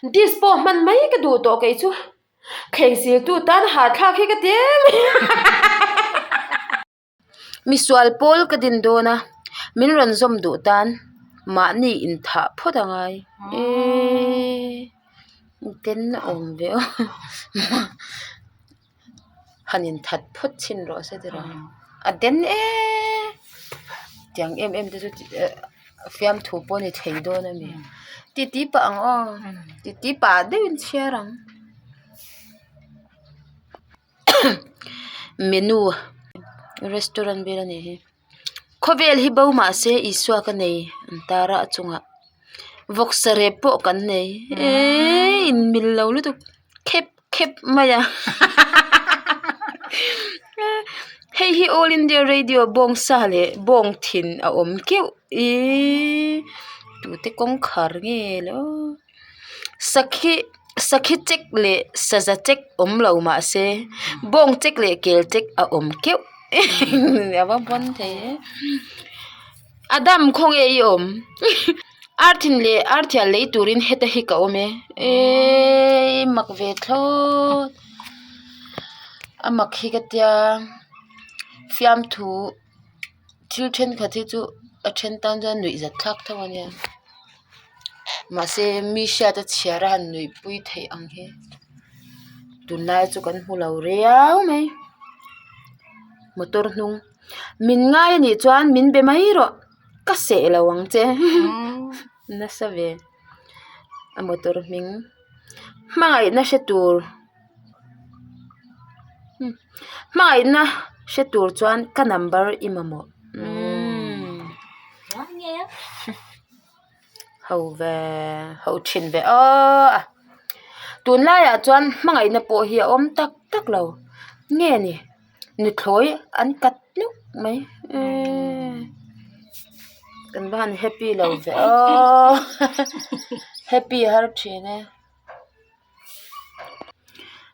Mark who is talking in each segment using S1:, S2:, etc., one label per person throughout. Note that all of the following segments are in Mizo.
S1: Dispo hman mai ka duh tawh kei chu. Thleng siltu tan hahthlak hi ka ti em em. Misual pawl ka din dawn a, min rawn zawm duh tan mahni inthah phawt a ngai. Eeee ten a awm ve aw. Han inthat phawt chhin rawh se tiraw a den eee tiang em em te chu fiamthu pawh a ni thei dawn a ni titi pah ang aw titi pah deuhin chhiar ang menu restaurant vel a nih hi khawvel hi bo mahse Isua ka nei an tar a a chungah vawksa rep pawh kan nei eee inmil lo lutuk khep. khep mai a hei hi all india radio bawngsa leh bawng thin a awm keuh ihh tute kawngkhar nge le aw sakhi sakhi check leh saza check awm lo mahse bawng check leh kel check a awm keuh a va bawn thei e Adam khawnge i awm arthin leh arthial lei turin heta hi ka awm e eeii mak ve thlawt a mak hi ka tia fiamthu thil thenkhat hi chu a then tan chuan nuih zat thlak tho a nia mahse mi hriat a chhiar a han nuih pui theih ang hi tunlai chu kan hmu lo riau mai motor hnung. Min ngai a nih chuan min be mai rawh ka seh lo ang che nasa ve a motor hming hmangaihna hre tur hmangaihna hre tur chuan ka number i mamawh umm ho ve ho thin ve aw tunlaiah chuan hmangaihna pawh hi a awm tak tak lo nge ni. Nuthlawi an kat nuk mai eee kan va han happy lo ve aww happy har thin e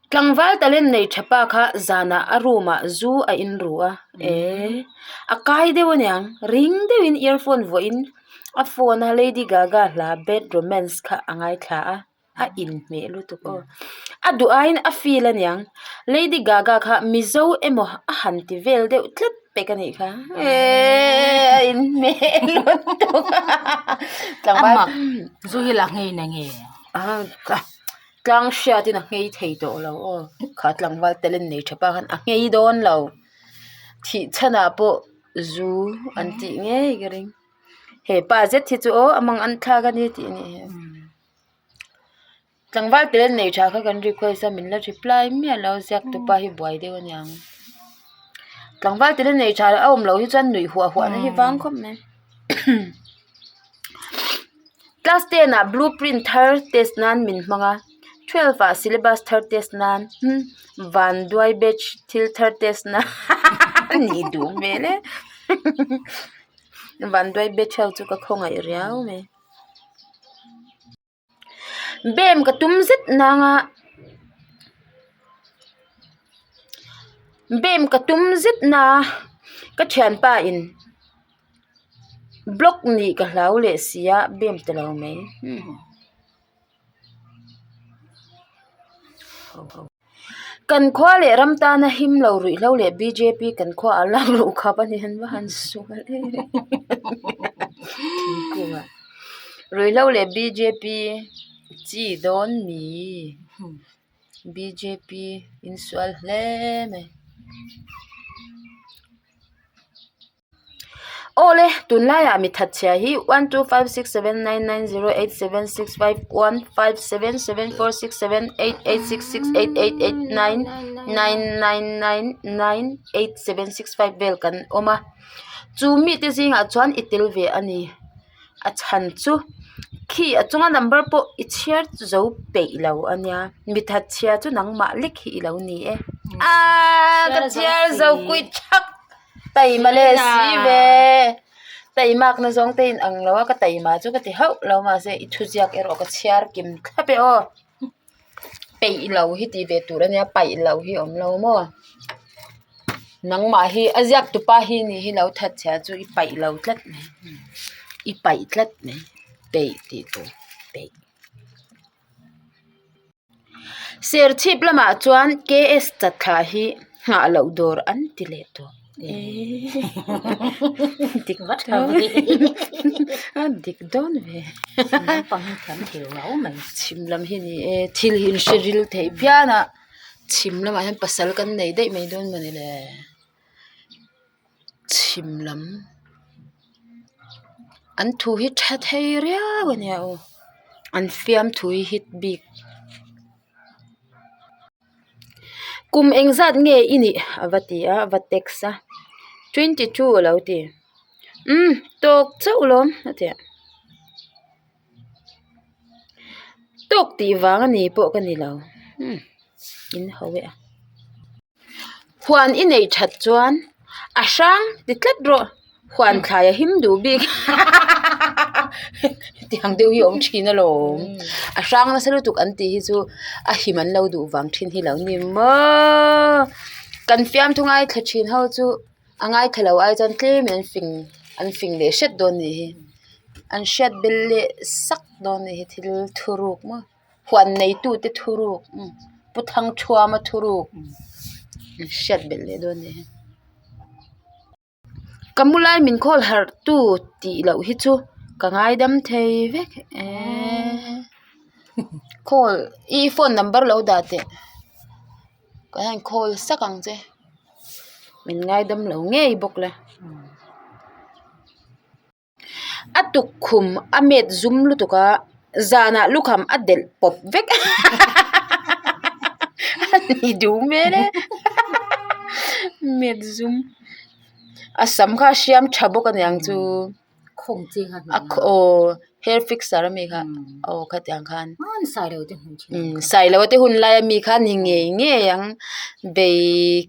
S1: tlangval talent nei tha pa kha zanah a room ah zu a in ru a eee a kai deuh aniang ring deuhin earphone vuahin a phone a lady gaga hla bad romance kha a ngaithla a. a inhmeh lutuk aw a duh aiin a feel aniang lady gaga kha mizo emaw a han ti vel deuh tlat pek anih kha eeee a inhmeh lutuk tlangval
S2: Amak zu hi la nghei na nge
S1: tlang hriatin a nghei thei tawh lo aw kha tlangval talent nei tha pa khan a nghei dawn lo thih chhanah pawh zu an tih ngei ka ring hepa zet hi chu aw a mang an thlak a ni tih a nih hi. Tlangval tel nei tha kha kan request a min la reply miah lo ziak tu pa hi buai deuh aniang tlangval tel nei tha a awm loh hi chuan nuih huah huah na hi vang khawp mai class ten ah blue print thar test nan min hmang a twelve ah syllabus thar test nan vanduai batch thil thar test nan nih duh hmel e vanduai batch ho chu ka khawngaih riau mai. Bem ka tum zet nang a bem ka tum zet na a ka thianpa in block nih ka hlau leh si a bem ta lo mai. Kan khua leh ram tana him lo ruihhlo leh bjp kan khua ah lak luh khap a ni han va han sual em em thingkung ah ruihhlo leh bjp chi dawn mi bjp insual hle mai. Awle tunlaiah mi thatchhia hi one two five six seven nine nine zero eight seven six five one five seven seven four six seven eight eight six six eight eight eight nine nine nine nine nine eight seven six five vel kan awm a chu mite zingah chuan i tel ve a ni a chhan chu khi a chunga number pawh i chhiar zo peih lo a nia mi thatchhia chu nangmah lek hi i lo ni e aaa ka chhiar zo kuit thak. Taima leh si ve taimak na zawng te in ang lo a ka taima chu ka ti hauh lo mahse i thuziak erawh ka chhiar kim thlap e aw peih lo hi tih ve tur ania paih lo hi awm lo maw nangmah hi a ziak tupa hi nih hi lo that chhia chu i paih lo tlat mai i paih tlat mai peih tih tur peih. Serchhip lamah chuan KS chatthla hi nghah loh dawr an ti leh tawh. Dik dik dawn ve. Chhim lam hi ni e thil hi in hre ril theih phian a chhim lamah hian pasal kan nei daih mai dawn mawni le chhim lam an thu hi tha thei riau a nia aw an fiamthu hi hit bik. Kum engzat nge i nih a va ti a a va text a 22 a lo ti umm tawk chauh lawm a ti a tawk tih vang a ni pawh ka ni lo umm in ho e a huan i neih that chuan a hrang ti tlat rawh huan thlai a him duh bik tiang deuh hi a awm thin alawm a hrang nasa lutuk an tih hi chu a him an lo duh vang thin hi lo ni maw kan fiamthu ngaithla thin ho chu a ngaithla lo ai chuan tlem in an fing an fing leh hret dawn a nih hi an hriat belh leh sak dawn a nih hi thil thuruk maw. Huan neitute thuruk Pu Thangthuama thuruk an hriat belh leh dawn a ni. Ka mu lai min khawl harh tu tih loh hi chu ka ngaidam thei vek eee call i phone number lo dah teh ka hian call sak ang che min ngaidam lo ngei bawk la. A tukkhum a met zum lutuk a zanah lukham a delh pawp vek a ni duh hmel e met zum a sam kha a hriam tha bawk a niang chu aw hair fixer ami kha aw khatiang khan sailo te hun lai ami kha ni ngei ngei ang bei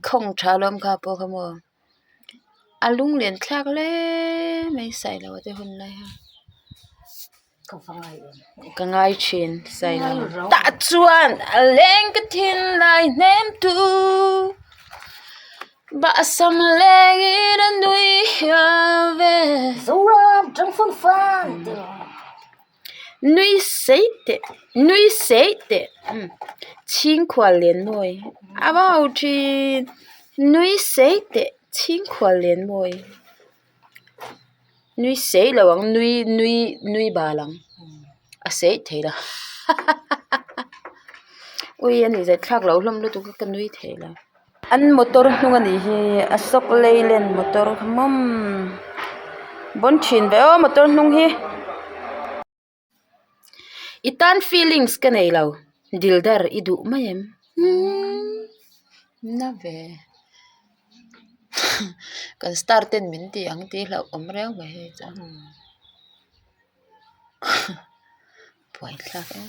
S1: khawng tha alawm kha pawh kha maw. A lunglen thlak hle mai sailo te hun lai hi ka ngai thin sailo tah chuan a leng ka thinlai hnem tu bahsam lengin a nui hial ve nui sei teh nui sei teh chhingkhual len mawi a va ho thin nui sei teh chhingkhual len mawi nui sei lo ang nui nui nui bal ang a sei thei lo ui a nih zet thlak loh hlawm lutuk a ka nui thei lo. An motor hnung a nih hi Ashok Leyland motor kha mawm bawn thin ve aw motor hnung hi i tan feelings ka nei lo dildar i duh mai em umm na ve kan star ten min ti ang tih hlauh awm reu mai hei chuan buaithlak em.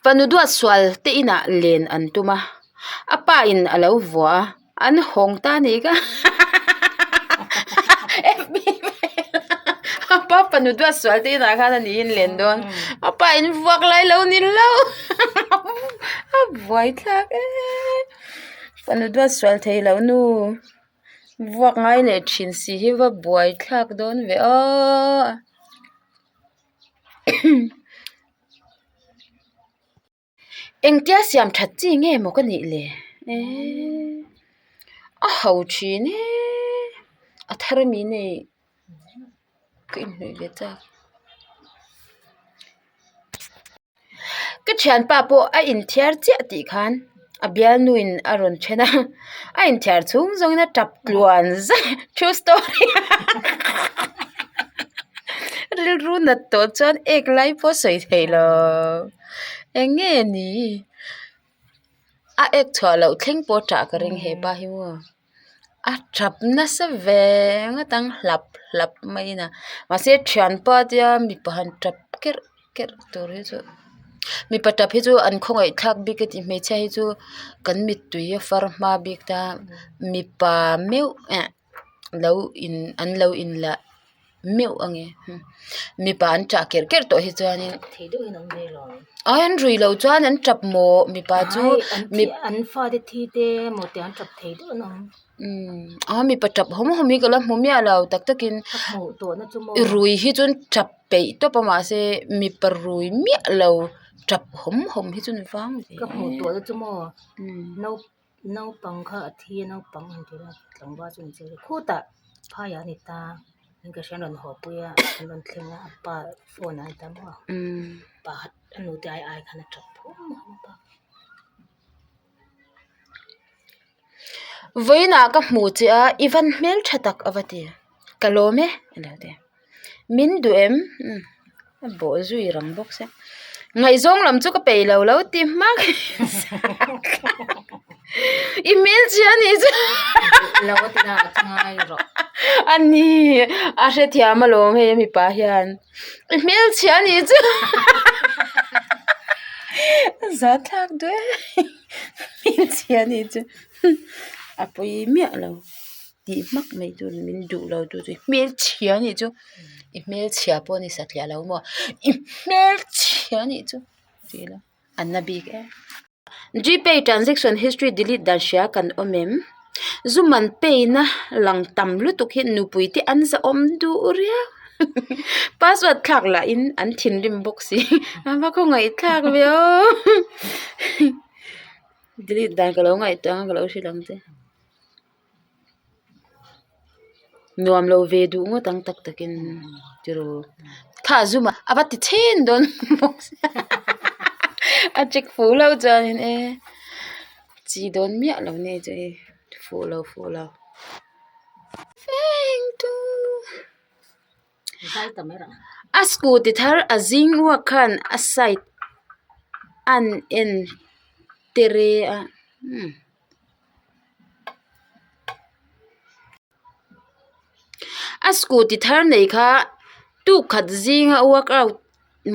S1: Fanu duat sual te inah len an tum a, a pa in a lo vuah a, an hawng ta a nih kha a pa fanu duat sual te inah khan a ni in len dawn a pa in vuak lai lo ni lo a buai thlak e fanu duat sual thei loh nu vuak ngai leh thin si hi va buai thlak dawn ve aw. Engtia siam that chi nge maw ka nih le eee a ho thin e a thar ami nei ka inhnawih ve chak ka thianpa pawh a inthiar chiah tih khan a bialnu in a rawn then a a inthiar chhung zawngin a tap tluan zet true story rilru nat tawh chuan ek lai pawh sawi thei lo eng nge ni a ek chhuah loh thleng pawh a ṭah ka ring hepa hi maw. A tap nasa ve ngawt ang hlap hlap maiin a mahse thianpa tia mipa han tap kerh kerh tur hi chu mipa tap hi chu an khawngaih thlak bik a ti hmeichhia hi chu kan mittui a far hma bik ta mipa meuh eh lo in an lo in lah. meuh ang e mipa an ṭah kerh kerh tawh hi chuanin ai an rui lo chuan an ṭap maw mipa chu a mipa ṭap hawm hawm hi ka la hmu miah lo tak takin rui hi chu an ṭap peih tawp a mahse mipa rui miah lo ṭap hawm hawm hi chu an vang ve.
S2: Naupang kha a thi a naupang han tih ila tlangval chu an che ve khutah phaiah a ni ta in ka hria an rawn haw pui a an rawn thleng a a pa phone ah a ni ta maw pa a nu te ai ai khan a tap phum a pa.
S1: Vawiinah ka hmuh che a i van hmel tha tak a va ti ka lawm e a lo ti min duh em a bawh zui rang bawk sia ngaihzawng lam chu ka peih lo lo ti hmak i hmel chhia a nih chu a ni a hrethiam alawm hei mipa hian i hmel chhia a nih chu a zah thlak duai hmel chhia a nih chu a pawi miah lo. Tih hmak mai chu min duh lo tu chu hmelchhia a nih chu i hmelchhia pawh a ni satliah lo maw i hmelchhia a nih chu tih ila a na bik em. Gpay transaction history delete dan hria kan awm em zu man pay na lang tam lutuk hi nupui te an zahawm duh riau password thlak lah in an thinrim bawk si a va khawngaih thlak ve aw delete dan ka lo ngaihtuah ang a ka lo hrilh ang che. Nuam lo ve duh ngawt ang tak takin tiraw kha a zum a a va ti chhen dawn bawk sia a check fuh hlauh chuanin e chi dawn miah lo nge chu hei fuh lo fuh lo a scooty thar a zing uak khan a side an en tere a umm. A scooty thar nei kha tuk khat zinga workout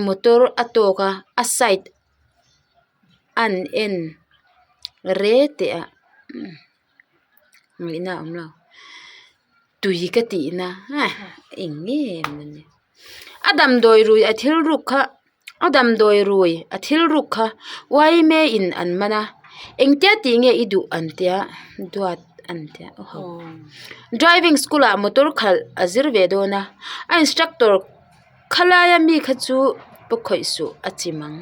S1: motor a tawk a a side an en re teh a ngaihna a awm lo tui ka tihna eng nge mawni a damdawi rui a thil ruk kha. A damdawi rui a thil ruk kha yma in an man a engtia tih nge i duh an tia duat an tia aw driving school ah motor khalh a zir ve dawn a a instructor khalaia mi kha chu paw khawih suh a chim ang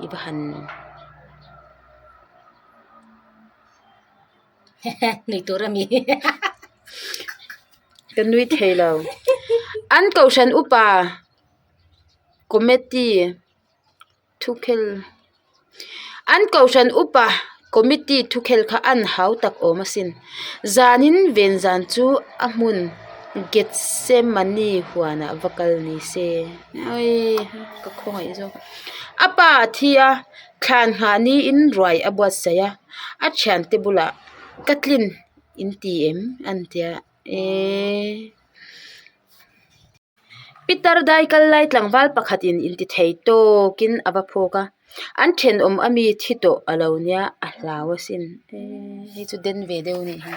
S1: i va han.
S2: Nui tur a mi.
S1: Ka nui thei lo an kohhran upa. Committee thukhel an kohhran upa committee thukhel kha an hau tak awm asin zanin ven zan chu a hmun Gethsemane huanah va kal ni se awii ka khawngaih zawk a pa a thi a thlan nghah niin ruai a buatsaih a a thiante bulah ka tlin in ti em an tia eee. Pitar dai kal lai tlangval pakhatin intithei tawkin a va phawk a, an thenawm a mi thi tawh a lo nia a hlau asin eee hei chu den ve deuh a nih hi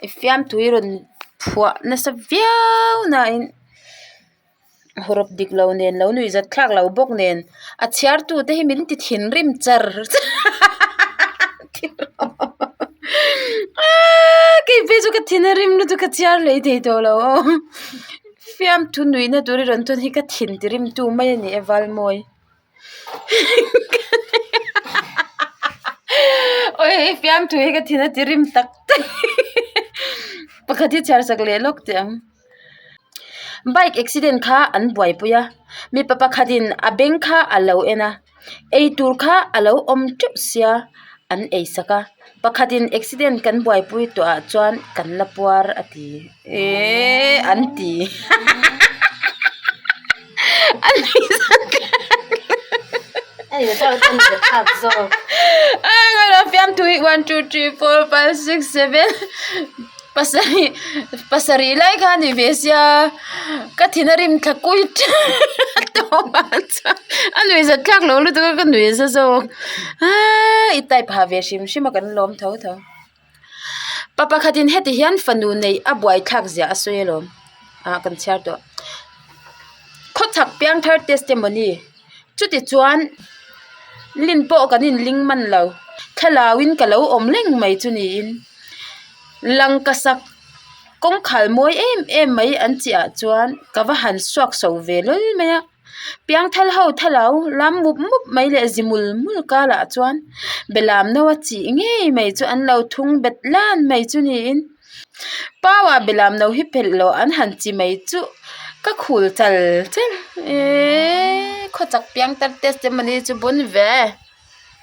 S1: i fiamtui rawn phuah nasa viau nain hawrawp dik lo nen lo nuih zat thlak lo bawk nen a chhiar tu te hi min ti thinrim char char aaa kei chu ka thin a rim lutuk ka chhiar leh thei tawh lo aw. Fiamthu nuihna tur i rawn tawn hi ka thin ti rim tu mai a ni e Valmawi awi hei fiamthu hi ka thin a ti rim tak tak pakhat hi chhiar sak leh lawk teh ang bike accident kha an buaipui a mipa pakhatin a beng kha a lo en a. Eitur kha a lo awm teuh sia an ei sak a pakhatin accident kan buaipui tawh ah chuan kan la puar a ti eee an ti fiamthu hi 1 2 3 4 5 6 7 pasarih pasarih lai kha a ni ve sia ka thin a rim thla kui tawp ah chuan a nuih zat thlak lo lutuk a ka nuih za zawk aaaa i type ha ve hrim hrim a kan lawm tho tho pa pakhatin heti hian fanu neih a buai thlak zia a sawi alawm. Ah kan chhiar tawh. Khawchhak piangthar testimony chuti chuan lin pawh kan inling man lo thlalauin ka lo awm reng mai chu niin langkasak kawngkhal mawi em em mai an chiah ah chuan ka va han suak so ve lawl mai a piangthar ho thalau lam mup mup mai leh zi mul mul karah chuan belam no a chih ngei mai chu an lo thung bet lan mai chu niin. Pau-ah belam no hi phelh loh an han chi mai chuh ka khul chal chal eeee khawchak piang tar testimony chu bun ve.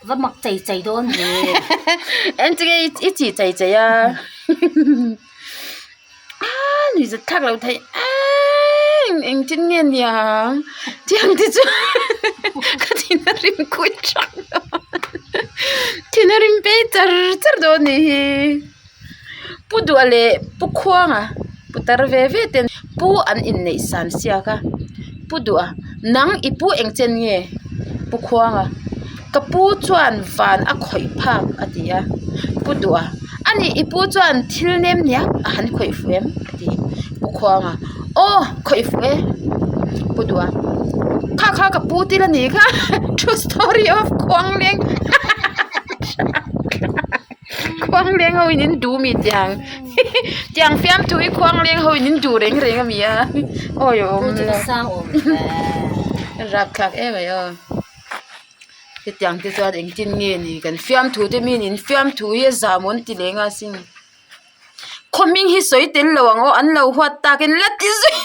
S2: Va mak chei chei dawn ve.
S1: Eng chu nge i chi chei chei a aaa nuih zat thlak loh theih eeee engtin nge niang tiang te chu ka thin a rim kuit ṭhak dawn thin a rim phei char char dawn nih hi. Pu Duah leh Pu Khuanga pu tar ve ve ten pu an inneih san siak a, Pu Duah nang i pu eng chen nge? Pu Khuanga ka pu chuan van a khawih phak a ti a, Pu Duah a nih i pu chuan thil nem niak a han khawih fuh em? a ti Pu Khuanga aw khawih fuh e Pu Duah kha kha ka pu til a nih kha true story of Khuangleng. Khuang leng ho in in duh mi tiang tiang fiam thu hi khuang leng ho in in duh reng reng a mi a awi awm lo rapthlak em mai aw hetiang te chuan engtin nge ni kan fiam thu te mi in fiam thu hi a zam an ti leng a sin khaw hming hi sawi tel lo ang aw an lo huat tak in la ti zui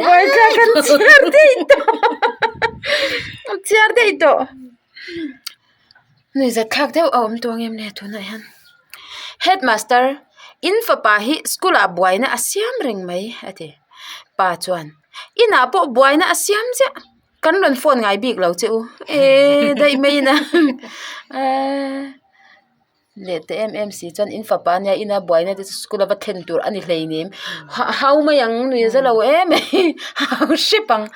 S1: buaithlak kan chhiar daih tawh an chhiar daih tawh nuihzat thlak deuh a awm tawh ang em le tunah hian headmaster in fapa hi school ah buaina a siam reng mai a ti pa chuan inah pawh buaina a siam chiah. Kan rawn phone ngai bik lo che u eee daih mai in a eee leh ta em em si chuan in fapa ania ina buaina te chu school a va thlen tur a ni hleinem hau mai ang nui a za lo em mai hau hrep ang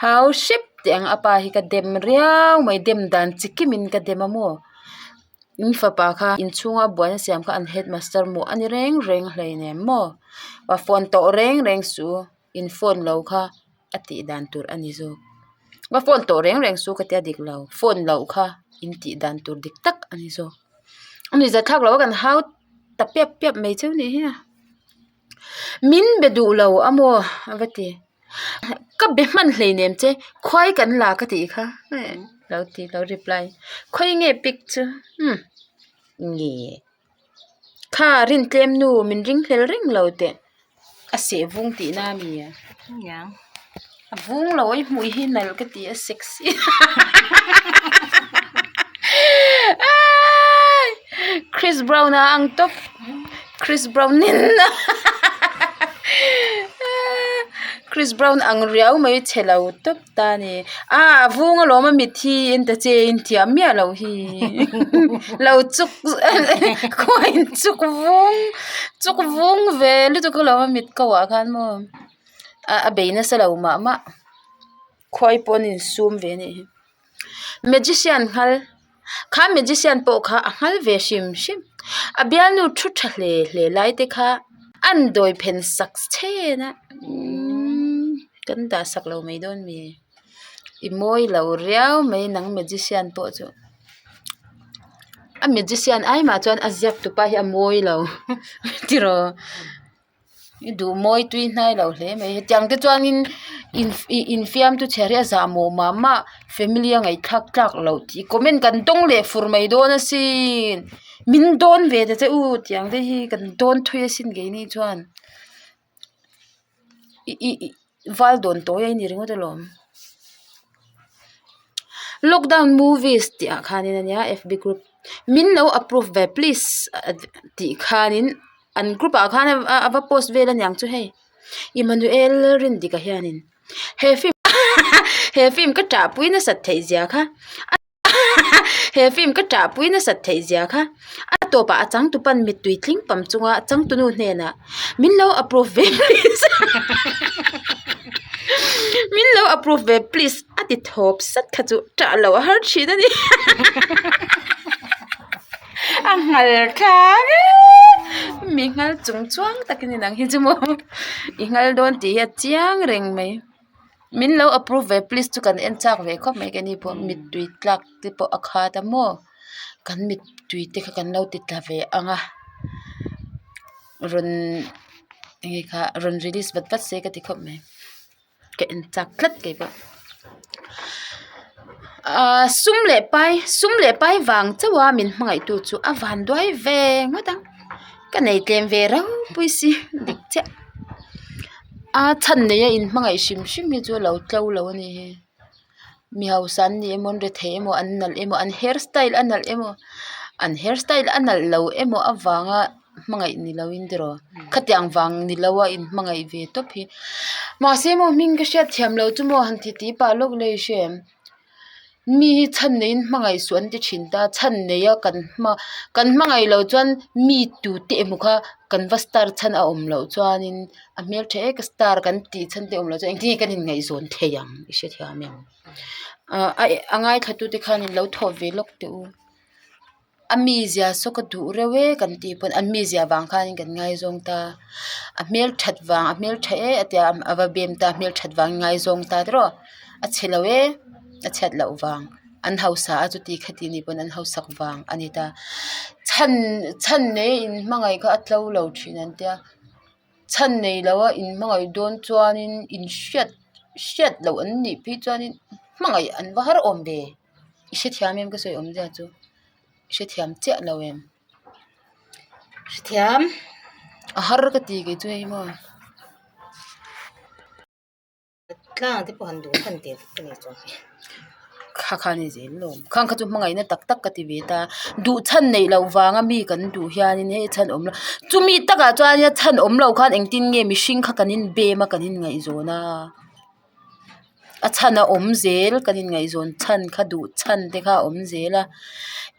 S1: hau hrep teh ang a pa hi ka dem riau mai dem dan chi kim in ka dem a maw in fapa kha inchhunga buaina siam kha an headmaster maw a ni reng reng hleinem maw va phone tawh reng reng suh u. In phone lo kha a tih dan tur a ni zawk va phone tawh reng reng chu ka tia dik lo phone loh kha in tih dan tur dik tak a ni zawk a ni zathlak loh a kan hau ta piap piap mai cheu nih hi a min be duh lo a maw a va ti ka be hman hleinem che khuai kan la ka tih kha lo ti lo reply khawi nge pic chu umm nge. Kha rintlem nu min ring hlel reng lo teh a seh vung tihna a mi a a vung lo a i hmuh hi nalh ka ti a sexy Chris Brown a ang tawp Chris Brown nen Chris Brown ang riau mai chhe lo tawp. Ta ni. A a vung alawm a mit hi en ta che in thiam miah loh hi lo chuk khuain chuk vung chuk vung ve lutuk alawm a mit ko ah khan maw a bei nasa lo mah mah khuai pawh an insum ve a nih hi magician nghal kha magician pawh kha a nghal ve hrim hrim a bialnu thu tha hle hle lai te kha an dawi phen sak chhen a umm kan dah sak lo mai dawn mi i mawi lo riau mai nang magician pawh chu a magician ai mah chuan a ziak tupa hi a mawi lo tiraw. I duh mawi tui hnai lo hle mai hetiang te chuanin infiam tu chhiar hi a zah mawh mah mah family a ngaihthlak tlak loh tih comment kan dawng leh fur mai dawn asin min dawn ve ta che u tiang te hi kan dawn thui asin keini chuan ih ih val dawn tawi a ni ringawt alawm lockdown movies tih ah khanin ania fb group min lo approve ve please tih khanin. An group ah khan a va post vel aniang chu hei Emmanuel Rindika hianin he film he film ka ṭah pui nasat theih zia kha he film ka ṭah pui nasat theih zia kha a tawpah a changtupan mittui tling pam chunga changtunu hnenah min lo approve ve please min lo approve ve please a ti thawp sat kha chu ṭah loh a har ṭhin a ni. A nghal thlak e mi nghal chung chuang takin inang hi chu maw i nghal dawn tih hi a chiang reng mai min lo approve ve please chu kan en chak ve khawp mai keini pawh mittui tlak te pawh a khat a maw kan mittui te kha kan lo ti tla ve ang a rawn enge kha rawn release vat vat se ka ti khawp mai. Ka en chak tlat keipawh ahh sum leh pai sum leh pai vang chauh a min hmangaih tu chu a van duai ve ngawt ang ka nei tlem ve ropui si dik chiah a chhan nei a in hmangaih hrim hrim hi chu a lo tlo lo a ni hi mi hausa an ni emaw an rethei emaw an nalh emaw an hair style a nalh emaw an hair style a nalh lo emaw avanga. Hmangaih ni lo in tiraw khatiang vang ni lo a in hmangaih ve tawp hi mahse maw hming ka hriat thiam lo chu maw han ti ti pah lawk le i hre em mi hi chhan nei in hmangaih suh an ti thin ta chhan nei a kan hma kan hmangaih loh chuan mi tu te emaw kha kan va star chhan a awm loh chuanin a hmeltha ek a star kan tih chhan te awm loh chuan engtin nge kan inngaihzawn thei ang i hrethiam em ah a ngaithla tu te khan in lo thawh ve lawk teh u. A mizia saw ka duh reuh e kan tih pawn a mizia vang khanin kan ngaizawng ta a hmelthat vang a hmeltha e a tia a va bem ta hmelthat vangin ngaizawng ta te rawh a chhe lo e a chhiat loh vang an hausa a chuti khati nih pawn an hausak vang a ni ta chhan chhan nei in hmangaih kha a tlo lo thin an tia chhan nei lo a in hmangaih dawn chuanin in hriat hriat loh an nih phei chuanin hmangaih an va har awm ve. I hrethiam em ka sawi awmzia chu i hrethiam chiah lo em
S2: hrethiam
S1: a har ka ti kei chu hei maw
S2: tlang te pawh han duh han tel ka nei chuang
S1: kha kha ni zel lo khang kha chu hmangaihna tak tak ka ti ve ta duh chhan neih loh vanga mi kan duh hianin hei chhan awm lo chumi takah chuan chhan awm lo khan engtin nge mihring kha kan inbem a kan inngaihzawn a. A chhan a awm zel kan inngaihzawn chhan kha duh chhan te kha a awm zel a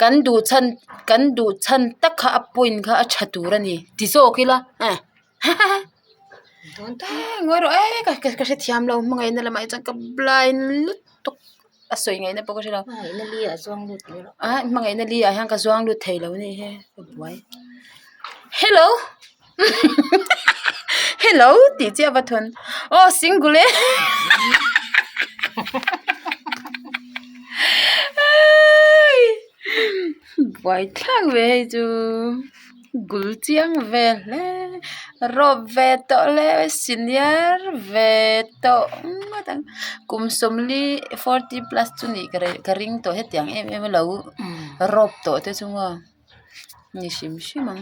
S1: kan duh chhan kan duh chhan tak kha a point kha a tha tur a ni ti zawk ila ngawi rawh e ka ka hrethiam lo hmangaihna lamah hi chuan ka blind lutuk a sawi ngaihna pawh ka hrelo ah hmangaihna li ah hian ka zuang lut thei lo a nih hi ka buai hello. Hello tih chiah va thawn aw single e buai thlak ve hei chu gul chiang ve hle rawp ve tawh hle senior ve tawh ngawt ang kum sawmli forty plus chu nih ka ring tawh hetiang em em a lo rawp tawh te chu maw. Ni hrim hrim ang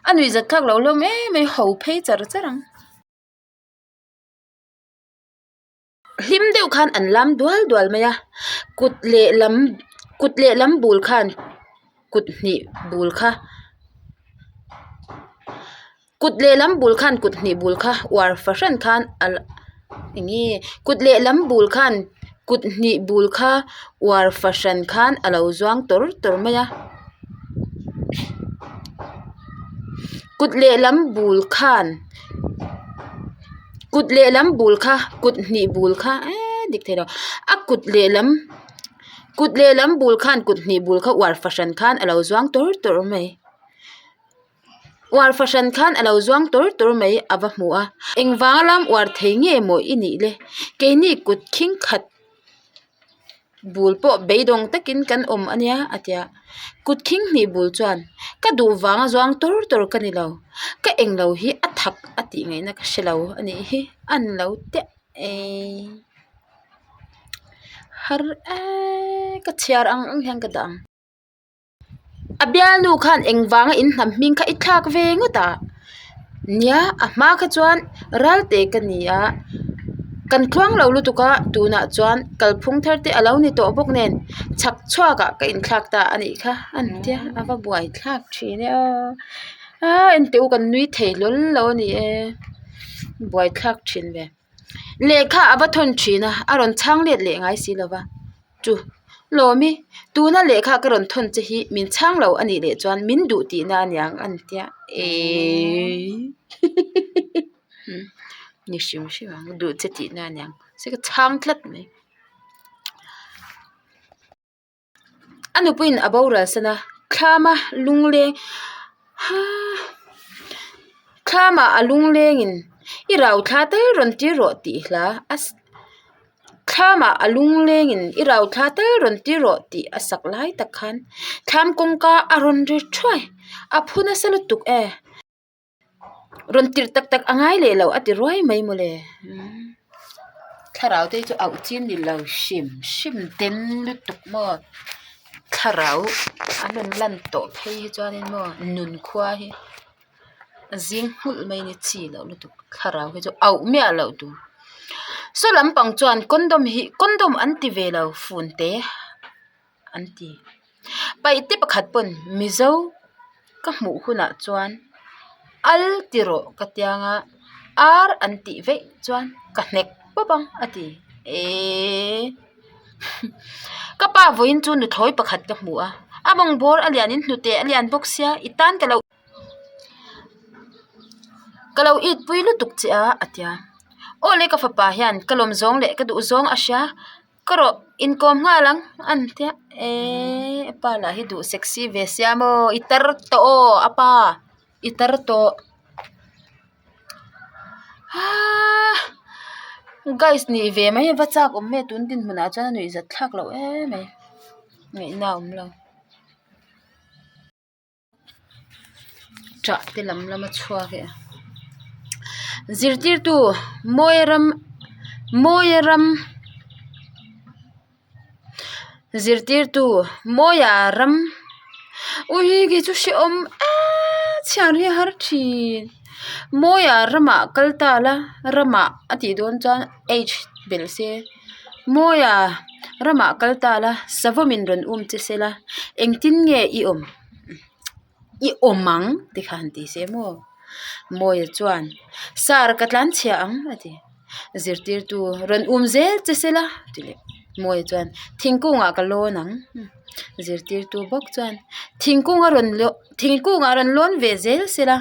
S1: a nuih zat thlak loh hlawm em mai ho phei char char ang hlim deuh khan an lam dual dual mai a kut lehlam kut lehlam bul khan kut hnih bul kha kut lehlam bul khan kut hnih bul kha uar fahran khan a eng nge kut lehlam bul khan kut hnih bul kha uar fahran khan a lo zuang tawr tawr mai a kut lehlam bul khan kut lehlam bul kha kut hnih bul kha eee dik theilo a kut lehlam kut lehlam bul khan kut hnih bul kha uar fahran khan a lo zuang tawr tawr mai. Uar fahran khan a lo zuang tawr tawr mai a va hmu a, engvanga lam uar thei nge maw i nih le? Keini kut khing khat bul pawh beidawng takin kan awm a nia a ti a, kut khing hnih bul chuan ka duh vanga zuang tawr tawr ka ni lo, ka englo hi a thak a tih ngaihna ka hre lo a nih hi a ni lo teh e har eee ka chhiar ang ang hian ka dah ang. A bialnu khan engvanga in hnam hming kha i thlak ve ngawt a nia a hma kha chuan ralte ka ni a kan tluang lo lutuk a tunah chuan kalphung thar te a lo ni tawh bawk nen chhak chhuak ah ka inthlak ta a nih kha a ni tia a va buai thlak thin e aw aa enteh u kan nui thei hlawl lo a ni e buai thlak thin ve. Lehkha a va thawn thin a, a rawn chhang let leh ngai si lova. Chu, Lawmi, tuna lehkha ka rawn thawn che hi min chhang lo a nih leh chuan min duh tihna a niang a ni tia. Eii Ni hrim hrim ang, duh che tihna a niang. Se ka chhang tlat mai. A nupuiin a boral san a. Thlama lungleng Thlama a lunglengin i rau thla tal rawn tir rawh tih hla a Thlama a lunglengin i rau thla tal rawn tir rawh tih a sak lai tak khan thlam kawngka a rawn ri thuai a phu nasa lutuk e. Rawn tirh tak tak a ngai leh lo a ti ruai mai mawle. Thlarau te hi chu auh chin ni lo hrim hrim ten lutuk maw thlarau an rawn lan tawh phei hi chuanin maw nun khua hi a zing nghulh mai ni chi loh lutuk thlarau hi chu auh miah loh tur. Saw lampang chuan condom hi condom an ti ve lo fun te an ti. Paihte pakhat pawn Mizo ka hmuh hunah chuan al ti rawh ka tiang a, ar an tih veih chuan ka hnek pawp ang a ti. Eeee ka pa vawiin chu nuthlawi pakhat ka hmu a, a mawng bawr a lianin hnute a lian bawk sia i tan ka lo. Ka lo it pui lutuk che a a ti a. Aw le ka fapa hian ka lawm zawng leh ka duh zawng a hria. Ka rawh inkawm nghal ang a ni tia eee a pa lah hi duh sexy ve sia maw i tar tawh aw a pa i tar tawh aaaa guys nih ve mai a va chak awm e tun dinhmunah chuan a nuihzat thlak loh em mai ngaihna a awm lo. Ṭah te lam lama chhuak e zirtirtu mawi ram mawi ram zirtirtu mawia ram ui kei chu hrehawm eee chhiar hi a har thin mawia ramah kal ta la ramah a tih dawn chuan h belh se mawia ramah kal ta la savawmin rawn um che se la engtin nge i awm. I awm ang ti kha han ti se maw? Mawia chuan, Sir ka tlan chhia ang a ti. Zirtirtu rawn um zel che se la ti leh. Mawia chuan, Thingkungah ka lawn ang. Zirtirtu bawk chuan, Thingkung a rawn thingkungah rawn lawn ve zel se la.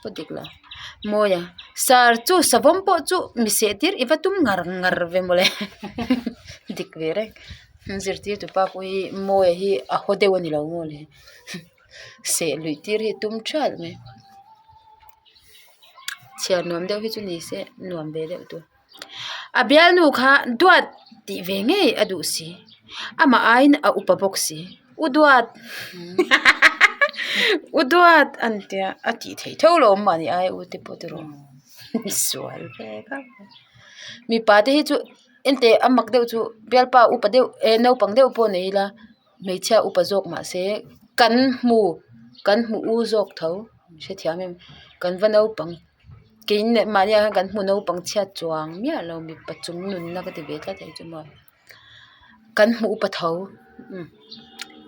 S1: Aw dik lo. Mawia, Sir chu savawm pawh chu mi seh tir i va tum ngar ngar ve mawle. Dik ve reng. Zirtirtu pa pawh hi Mawia hi a haw deuh a ni lo maw le. Seh luih tir hi tum ṭhial mai. Chhiar nuam deuh hi chu ni se nuam ve deuh tur. A bialnu kha duat tih ve ngei a duh si. Amah aiin a upa bawk si. U duat u duat a ni tia a tih theih tho lo awm mahni ai u te pawh ti rawh. Sual ve khap mai. Mipa te hi chu Enteh a mak deuh chu bialpa upa deuh eh naupang deuh pawh nei ila hmeichhia upa zawk mahse kan hmu kan hmu u zawk tho hrethiam em kan va naupang keini leh mahni ah hian kan hmu naupang chhiat chuang miah lo mipa chung nunna ka ti ve tlat hei chu maw kan hmu upa tho umm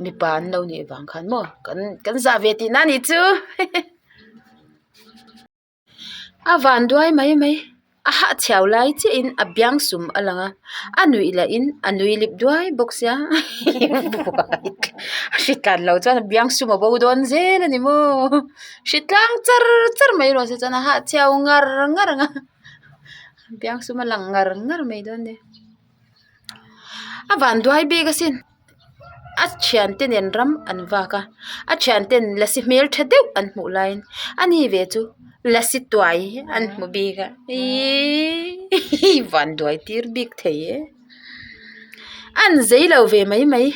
S1: mipa an lo nih vang khan maw kan kan zah ve tihna a nih chu. A van duai mai mai a hahchhiau lai chiahin a biang sum a lang a a nuih lahin a nui lip duai bawk sia a hritlan loh chuan a biang sum a bo dawn zel a ni maw hritlang char char mai erawh se chuan a hahchhiau ngar ngar ang a biang sum a lang ngar ngar mai dawn a ni a van duai bik asin. A thiante nen ram an vak a a thianten lasi hmel tha deuh an hmuh laiin ani ve chu lasi tuai an hmu bik a iiii van duai tir bik thei e an zei lo ve mai mai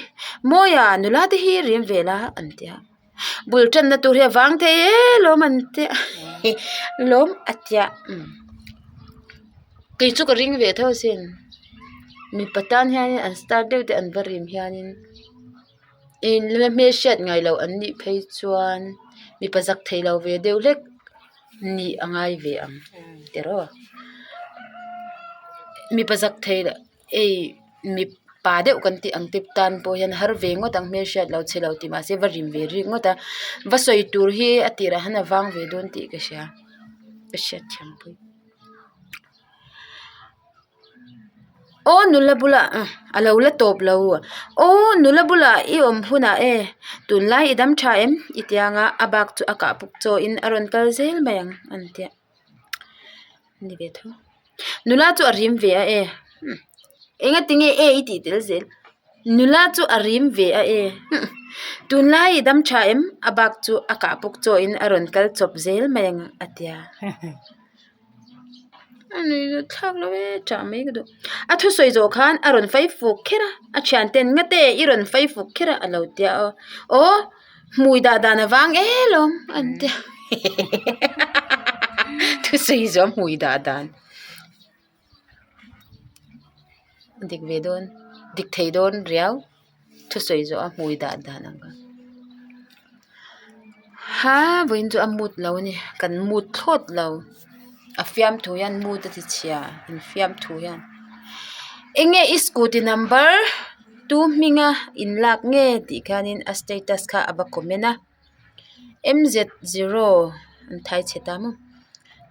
S1: mawia nula te hi rim ve la an tia bul tanna tur hi a vang thei e lawm an tia lawm a tia kei chu ka ring ve tho asin mipa tan hianin an star deuh te an va rim hianin in la hmelhriat ngai loh an nih phei chuan mipa zak thei lo ve deuh hlek nih a ngai ve ang tiraw mipa zak thei loh. Hei mipa deuh kan tih ang te tan pawh hian har ve ngawt ang hmelhriat lo chhe lo tih mahse va rim ve rik ngawt a va sawi tur hi a tirah hian a vang ve dawn tih ka hria ka hriat thiam pui aw nula bulah a lo la tawp lo aw nula bulah i awm hunah e tunlai i dam tha em i tiang a a bak chu a kah puk chaw in a rawn kal zel mai ang a ni tia. Ni ve tho. Nula chu a rim ve a e. Enga tinge e i tih tel zel. Nula chu a rim ve a e. Tunlai i dam tha em? A bak chu a kah pawk chaw in a rawn kal chawp zel mai ang a tia. A nui zawh thlak lo e ṭah mai ka duh. A thusawi zawh khan a rawn fai fuk kher a, a thianten ngate i rawn fai fuk kher a a lo tia aw. Aw hmui dah dan avang e lawm an tia. Thusawi zawh hmui dah dan. Dik ve dawn dik thei dawn riau thusawi zawh a hmui dah dan ang kha ha vawiin chu a mood lo a ni kan mood thlawt lo a fiamthu hian mood a ti chhia infiamthu hian eng nge i scooty number tu hminga in lak nge tih khianin a status kha a va comment a. M z zero an thai chhe ta maw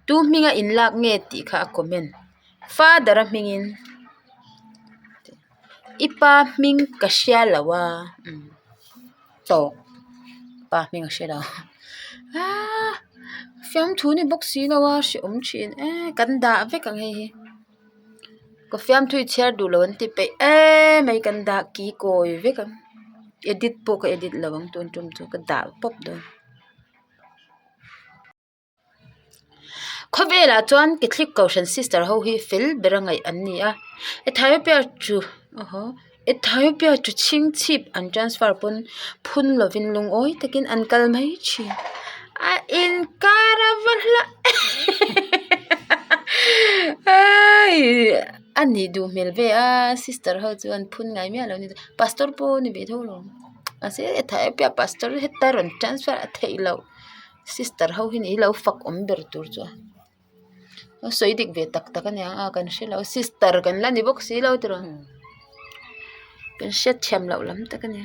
S1: tu hminga in lak nge tih kha a comment father a hmingin i pa hming ka hria lo a umm tawk pa hming a hre lo aaa fiamthu ni bawk si lo a hrehawm thin e kan dah vek ang hei hi ka fiamthu i chhiar duh lo an ti peih emai kan dah ki kawi vek ang edit pawh ka edit lo ang tun tum chu ka dah pawp dawn. Khawvelah chuan Catholic Kohhran sister ho hi fel bera ngaih an ni a Ethiopia chu aw Ethiopia chu chhingchhip an transfer pawn phun lovin lungawi takin an kal mai thin a inkar a va hla a nih duh hmel ve a sister ho chu an phun ngai miah lo a ni pastor pawh a ni ve tho alawm mahse Ethiopia pastor heta rawn transfer a theih loh sister ho hi ni lo fak awm ber tur chu a. A sawi dik ve tak tak a niang a kan hre lo sister kan la ni bawk si lo tiraw kan hriat thiam loh lam tak a ni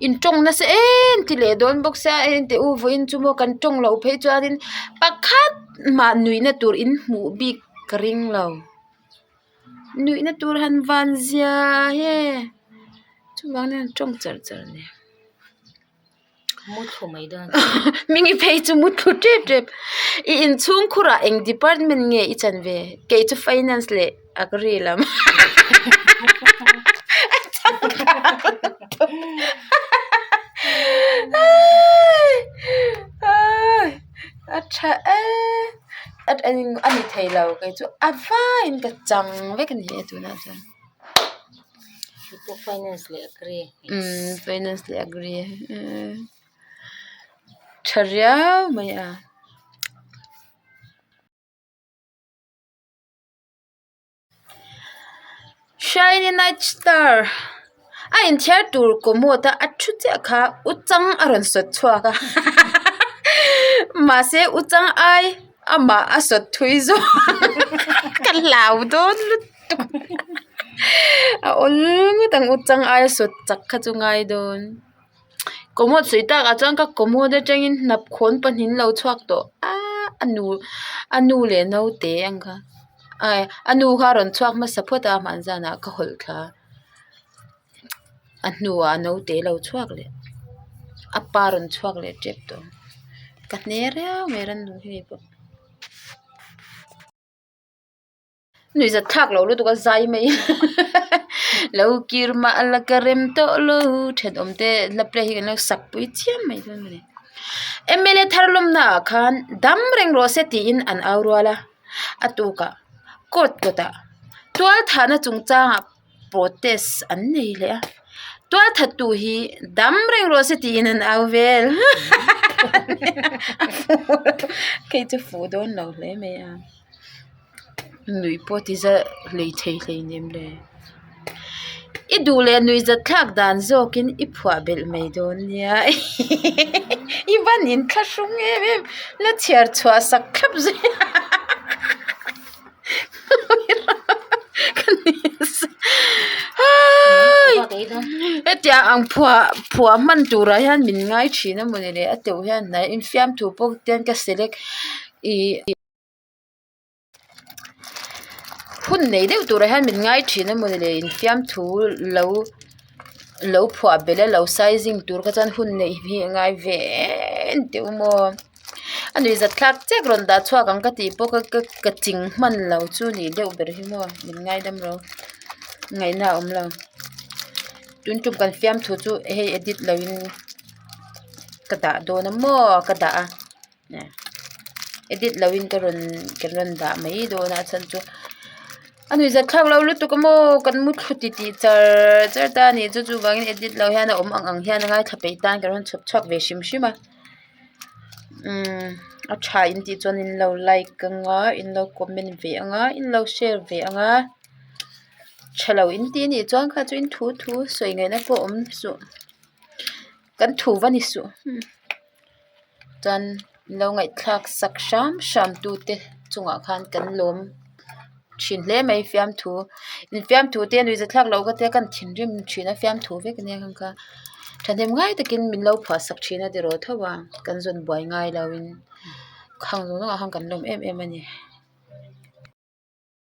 S1: in tawng nasa em ti leh dawn bawk sia heng te u vawiin chu maw kan tawng loh phei chuanin pakhat mah nuihna tur in hmuh bik ka ring lo nuihna tur han van zia he chuvang hian tawng char char a ni.
S2: Muthlu mai dawn.
S1: Mingi phei chu muthlu tep tep. I inchhung khurah eng department nge i chan ve? Kei chu finance leh agri lam. A changkang lutuk. A tha e. A ni thei lo kei chu a vaiin ka chang vek a ni e tunah chuan.
S2: Finance leh agri.
S1: Umm finance leh agri tha riau mai a. Shiny night star a inthiar tur commode a a thu chiah kha u chang a rawn sawt chhuak a mahse u chang ai amah a sawt thui zawk ka hlau dawn lutuk. A awl ngawt ang u chang aia sawt chak kha chu ngai dawn commode sawi takah chuan ka commode atangin hnap khawn pahnih an lo chhuak tawh aaa a nu a nu leh naute ang kha ai a nu kha a rawn chhuak hmasa phawt a hman zanah ka hawlh thla a hnuah naute lo chhuak leh a pa rawn chhuak leh tep tawh ka hne riau mai rannung hi hei pawh. Nuihzat thlak lo lutuk a zai mai lo kir mah la ka rem tawh lo thenawm te la play hi kan lo sak pui chiam mai dawn a ni. M L A thar lawmna ah khan dam reng rawh se tiin an au rual a a tukah court kawtah tual thahna chungchangah protest an nei leh a tual thattu hi dam reng rawh se tiin an au vel hei chu fuh dawn lo hle mai a. Nuih pawh ti za hlei thei hlei nem le. I duh leh nuih zat thlak dan zawkin i phuah belh mai dawn nia. I van in thlahrung em em la chhiar chhuah sak thlap zui hetiang ang phuah phuah hman turah hian min ngai thin a mawni le a teuh hian hnai infiamthu pawh tian ka select ih. Hun nei deuh turah hian min ngai thin a mawni le infiamthu lo lo phuah belh a lo sizing tur kha chuan hun neih hi a ngai ve em teh u maw a nuihzat thlak chiah rawn dah chhuak ang ka tih pawh ka ka ka ching hman lo chu nih deuh ber hi maw min ngaidam ro ngaihna a awm lo. Tun tum kan fiamthu chu hei edit lo in ka dah dawn a maw ka dah a edit lo in ka rawn ka rawn dah mai dawn a a chhan chu a nuih zat thlak lo lutuk a maw kan mu thlu ti tih char char ta a nih chu chuvangin edit lo hian a awm ang ang hian a ngaithla peih tan ka rawn chhawp chhuak ve hrim hrim a umm a tha in tih chuan in lo like anga in lo comment ve anga in lo share ve anga. Tha lo in ti anih chuan kha chu in thu thu sawi ngaihna pawh awm suh kan thu va ni suh chuan lo ngaihthlak sak hram hram tu te chungah khan kan lawm thin hle mai fiamthu in fiamthu te nuih za thlak loh ka tia kan thinrim thin a fiamthu vek ania khan kha thahnem ngai takin min lo phuah sak thin a ti rawh tho a kan zawn buai ngai lo in khang zawng zawng ah khan kan lawm em em a ni.